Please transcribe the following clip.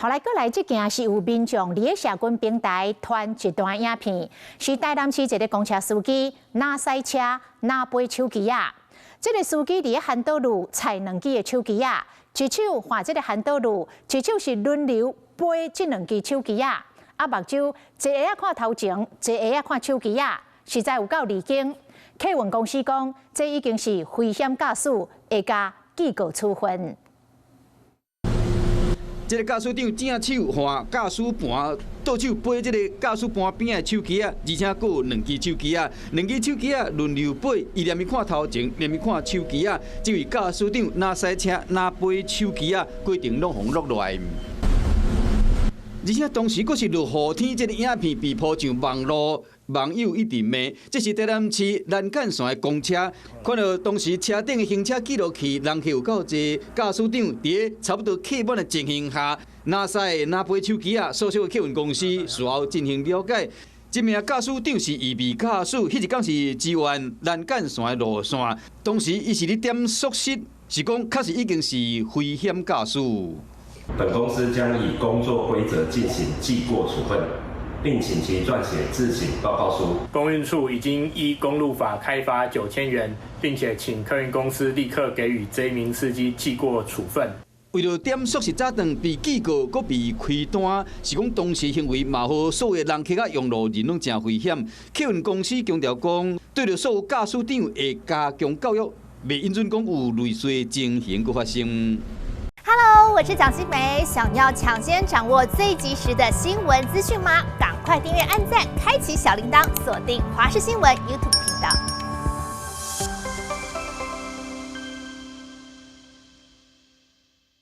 後來過來，這件是有民眾佇咧社群平台傳一段影片，是台南市一个公車司機若駛車若背手機仔。這个司機佇咧番道路踩兩支的手機仔，一手橫這个番道路，一手是輪流背這兩支手機仔。啊，目睭一下仔看頭前，一下仔看手機仔，實在有夠離經。客運公司講，這已經是危險駕駛，會共記過處分。這个駕駛長正手換駕駛盤，倒手背這个駕駛盤邊的手機仔，而且閣有兩支手機仔，兩支手機仔輪流背，伊連伊看頭前，連伊看手機仔。這位駕駛長若駛車，若背手機仔，規程攏予錄落來。而且當時閣是落雨天，這个影片被鋪上網路，網友一直罵，這是台南市南幹線的公車，看到當時車頂的行車記錄器，人客有夠濟，駕駛長佇咧差不多客滿的情形下，若駛若背手機仔，所屬的客運公司事後進行了解，這名駕駛長是預備駕駛，彼一工是支援南幹線的路線，當時伊是咧點疏失，是講確實已經是危險駕駛。本公司將以工作規則進行記過處分，並請其撰寫自省報告書。公運處已經依公路法開罰9000元，並且請客運公司立刻給予這名司機記過處分。為著點疏失早頓被記過，閣被開單，是講當時行為嘛，予所有人客佮用路人攏誠危險。客運公司強調講，對著所有駕駛長會加強教育，袂允准講有類似的情形閣發生。 Hello，我是蔣新梅，想要搶先掌握最及時的新聞資訊嗎？趕快訂閱、按讚、開啟小鈴鐺，鎖定華視新聞 YouTube 頻道。